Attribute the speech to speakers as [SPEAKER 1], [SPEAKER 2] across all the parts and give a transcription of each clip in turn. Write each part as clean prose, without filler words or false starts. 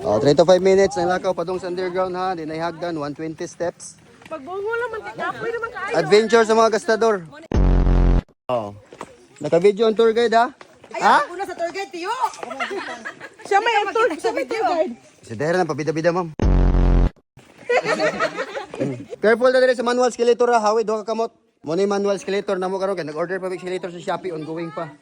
[SPEAKER 1] Oh, 3 to 5 minutes ang lakaw padung sa underground ha. Di na hagdan, 120 steps.
[SPEAKER 2] Pagbungo lang man kay naman kaayo.
[SPEAKER 1] Adventure sa mga gastador. Oh. Naka-video ang tour guide ha? Ha?
[SPEAKER 3] Una sa tour guide, tiyo.
[SPEAKER 2] Siya may tour, siya may tour guide.
[SPEAKER 1] Si Dera na pabida-bida, ma'am. Careful na diri sa manual escalator ha, hawid duha ka kamot. Mo ni manual escalator namo karon kay nag-order pa mig escalator sa Shopee, ongoing pa.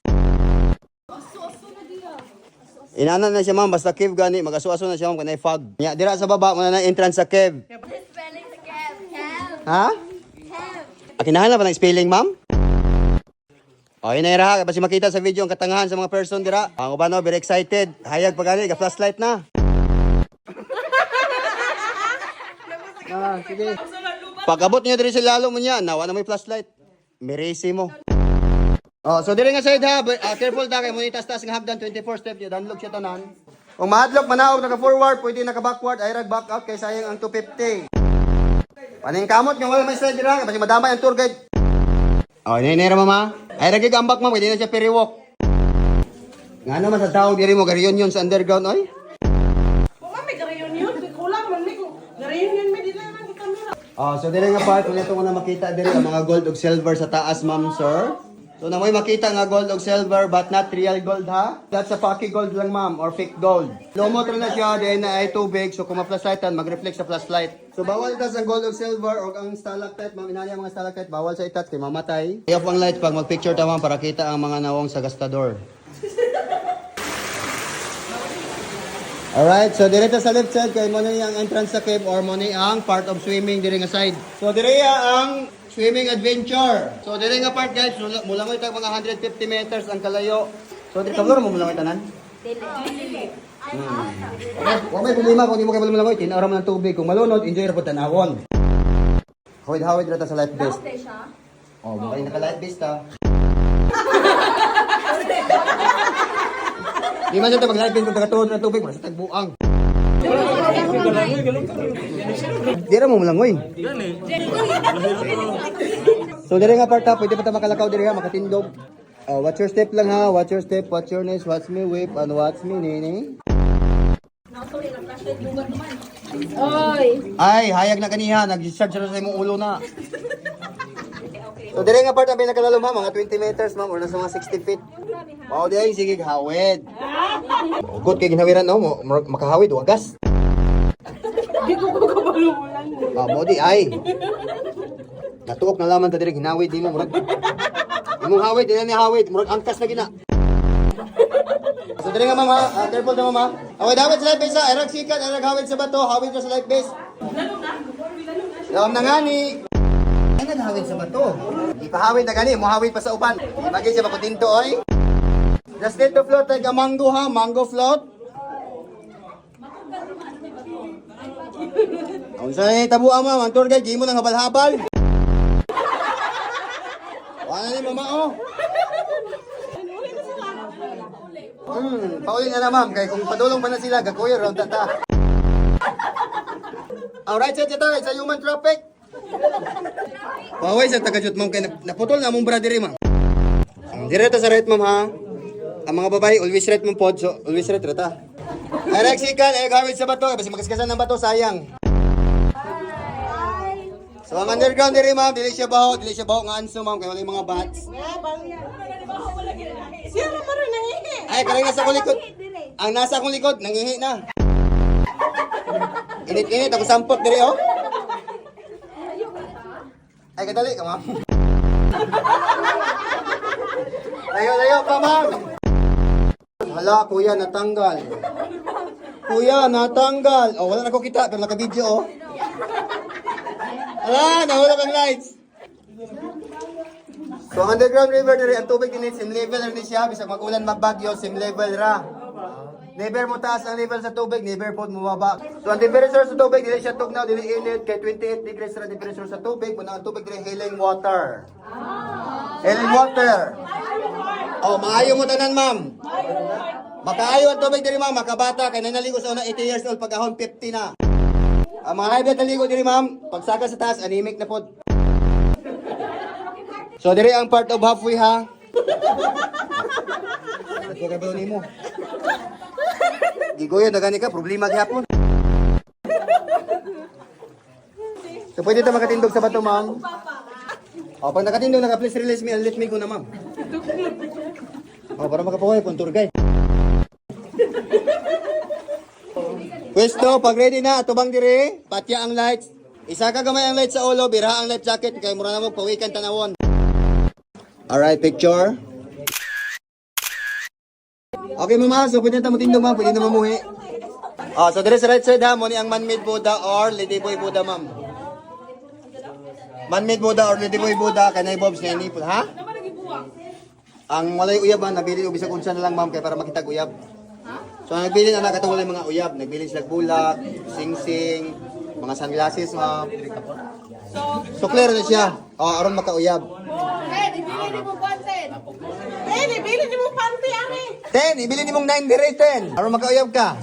[SPEAKER 1] Inana na siya, ma'am, basta cave gani magaso-aso na siya, ma'am, kanay fog. Nya dira sa baba mo na na entrance sa cave.
[SPEAKER 4] Spelling sa Kev. Kev.
[SPEAKER 1] Ha?
[SPEAKER 4] Kev.
[SPEAKER 1] Ah, kinahanglan pa ng spelling, ma'am? O, yun na ira, kasi makita sa video ang katangahan sa mga person dira. Ang uban, no, very excited. Hayag pa gani, ga-flashlight na. Ah, sige. Pag-abot niyo diri sa lalo mo niya, nawa na may flashlight. Mirisi mo. Oh, so diri nga side ha, careful ta kay mo taas nga hagdan 24 step niya, danlog siya tanan. Kung mahadlok manaog naka forward, pwede naka backward, ay rag back out kay sayang ang 250. Paningkamot nga wala may slide dira, kasi madamay ang tour guide. Oh, ini ini ra, mama. Ay ra gig ambak, ma'am, kay di na siya periwalk. Nga naman sa tao diri mo ga-reunion sa underground oy.
[SPEAKER 2] Wa may reunion, kulang man mi kung reunion mi dili man di kamera.
[SPEAKER 1] Oh, so diri nga part ulit ko na makita diri ang mga gold ug silver sa taas, ma'am, sir. So na mo'y makita nga gold ug silver but not real gold ha. That's a fake gold lang, ma'am, or fake gold. Lumot ra na siya then na ay tubig, so kung ma-flashlightan mag-reflect sa flashlight. So bawal tas ang gold ug silver or ang stalactite, ma'am, inani ang mga stalactite bawal sa itat kay mamatay. I-off ang light pag mag-picture ta, ma'am, para kita ang mga nawong sa gastador. Alright, so direta sa left side kay mo na ang entrance sa cave or mo ni ang part of swimming diri nga side. So diri ang swimming adventure. So diri nga part, guys, mulangoy tag mga 150 meters ang kalayo. So diri kablo mo mulangoy tanan?
[SPEAKER 4] Dili.
[SPEAKER 1] Okay, wa may problema kung di mo kay mulangoy, tinaw ra man ang tubig. Kung malunod, enjoy ra pud tanawon. Hawid-hawid ra ta sa life vest.
[SPEAKER 4] Okay siya.
[SPEAKER 1] Oh, mo kay naka life vest ta. Di man sa mag life vest kung tagatuod na tubig, wala sa tagbuang. Di ra mo mulangoy. So dire nga part ha, pwede pa ta makalakaw dire ha, makatindog. Oh, watch your step lang ha, watch your step, watch your knees, watch me whip, and watch me nini.
[SPEAKER 4] Oy.
[SPEAKER 1] Ay, hayag na kaniha, nag-discharge na sa imong ulo na. So dire nga part ang pinakalalom ha, mga 20 meters, ma'am, or nasa mga 60 feet. Wow, di ay sige hawid. Ugot kay ginawiran no, makahawid wagas.
[SPEAKER 2] Di ko ko kabalo mo lang.
[SPEAKER 1] Ah, mo di ay. Natuok na laman ta dire ginawid nimo murag. Imong hawid di na ni hawid, murag angkas na gina. So dire nga, ma'am ha, ah, careful na, ma'am ha. Away dawit sa life base ha, arag sikat, arag hawid sa bato, hawid ka sa life base. Lawom na nga ni. Ay, naghawid sa bato. Di pa hawid na gani, mo hawid pa sa uban. Di bagay siya makutinto oy. Just need to float like a mango ha, mango float. Kung sa tabo ma'am, ang tour guide, di mo nang habal-habal. Wala ni mama oh. Pauli na na, ma'am, kay kung padulong pa na sila, gakuya round ta. Alright, set ito, sa human traffic. Paway sa tagajut, ma'am, kay naputol na among bra diri, ma'am. Ang direta sa right, ma'am ha. Ang mga babae always right mong pod, so always right rata. Ay Rexican, ay gawin sa bato, kasi magaskasan ng bato sayang. So ang underground diri, ma'am, dili siya baho nga anso, ma'am, kay wala yung mga bats.
[SPEAKER 2] Siya ra man nangihi.
[SPEAKER 1] Ay, karang nasa akong likod. Ang nasa akong likod, nangihi na. Init-init, ako sampot diri oh. Ay, kadali ka, ma'am. Layo, layo pa, ma'am. Hala, kuya, natanggal. Kuya, natanggal. Oh, wala na ko kita, pero naka-video, oh. Hala, nahulog ang lights. So, ang underground river diri, ang tubig dinhi same level ra ni siya, bisag magulan magbagyo, same level ra. Never mo taas ang level sa tubig, never po mo baba. So ang temperature sa tubig dili siya tugnaw, dili init kay 28 degrees ra temperature sa tubig, muna ang tubig diri healing water. Healing water. Oh, maayo mo tanan, ma'am. Makaayo ang tubig diri, ma'am, makabata kay nanaligo sa una 80 years old pag ahon 50 na. Ang mga high blood naligo diri, ma'am, pagsaka sa taas anemic na pod. So diri ang part of halfway ha. Nagkakabalo nimo. Gigoyo na gani ka, problema gyapon. So pwede ta makatindog sa bato, ma'am. O, pag nakatindog na ka, please release me and let me go na, ma'am. O, para makapuhay kung tour guide. Pwesto, pag ready na, tubang dire, patya ang lights. Isa ka gamay ang light sa ulo, bira ang life jacket, kay mura na mo, pawikan tanawon. Alright, picture. Okay, mama, so pwede na tindog, ma'am, pwede na mamuhi. Oh, so dire sa right side ha, mo ni ang man-made Buddha or Lady Boy Buddha, ma'am. Man-made Buddha or Lady Boy Buddha, kanay Bobs na ini, ha? Ang walay uyab ha, nabili og bisag unsa na lang ma'am kay para makita uyab. So ang nagbilin ana katong walay mga uyab, nagbilin sila bulak, singsing, mga sunglasses ma'am. So clear na siya. Oh, aron makauyab.
[SPEAKER 2] Eh, bili ni mo panty, ari.
[SPEAKER 1] 10, ibili nimong 9 dire 10. Aron makauyab ka.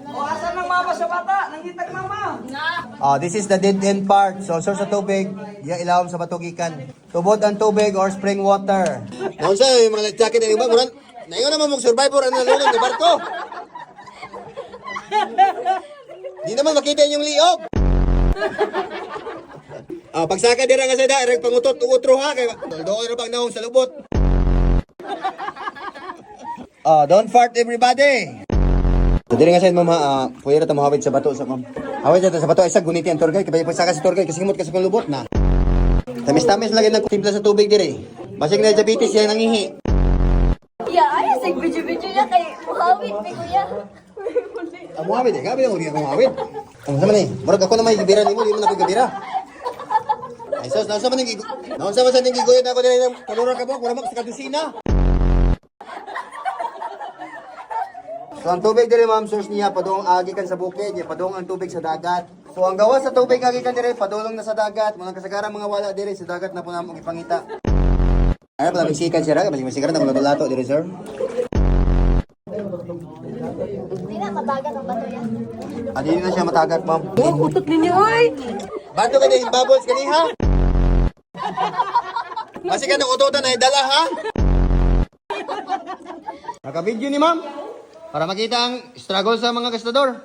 [SPEAKER 3] O, asan ang mama sa bata? Nangitag mama.
[SPEAKER 1] Oh, this is the dead end part. So, source sa tubig, diya ilawom sa batugikan. Tubod ang tubig or spring water. Naunsa yung mga life jacket na iba, muran, naingon naman mong survivor ano nalunod ng barko. Di naman makita inyong liog. Ah, pagsaka dira nga sa da, irag pangutot ug utro ha kay doon ra bang naong sa lubot. Ah, don't fart everybody. So, dili nga sa ma'am ha, pwede ra ta mohawid sa bato sa ma'am. Hawid ta sa bato isa guniti ang tour guide kay pagsaka sa tour guide kasi himot ka sa kong lubot na. Tamis-tamis lagi nag timpla sa tubig dire. Basig na diabetes yan nangihi.
[SPEAKER 4] Yeah, ay, sig video-video niya kay muhawit ni kuya.
[SPEAKER 1] Ang muhawid eh, gabi ang akong muhawid. Ang sama ni, murag ako na may gibira nimo, di mo na ako gibira. Ay sos, naunsa man ning naunsa man sa ning giguyod ako diri ng tulura ka buok, murag sa kadusina. So ang tubig diri ma'am, source niya padung agi kan sa bukid, niya padung ang tubig sa dagat. So ang gawas sa tubig agi kan diri padulong na sa dagat, mga kasagaran mga wala diri sa dagat na po namo gipangita. Ay pala misikan siya ra, basig misikan na lato diri sir.
[SPEAKER 4] Hindi na matagat ang bato yan.
[SPEAKER 1] Ah, dili na siya matagat ma'am.
[SPEAKER 2] Oh, utot ninyo, oy.
[SPEAKER 1] Bato ka yung bubbles kaniha. Kasi ka nung utotan ay dala ha. Naka-video ni ma'am. Para makita ang struggle sa mga gastador.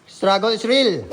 [SPEAKER 1] Struggle is real.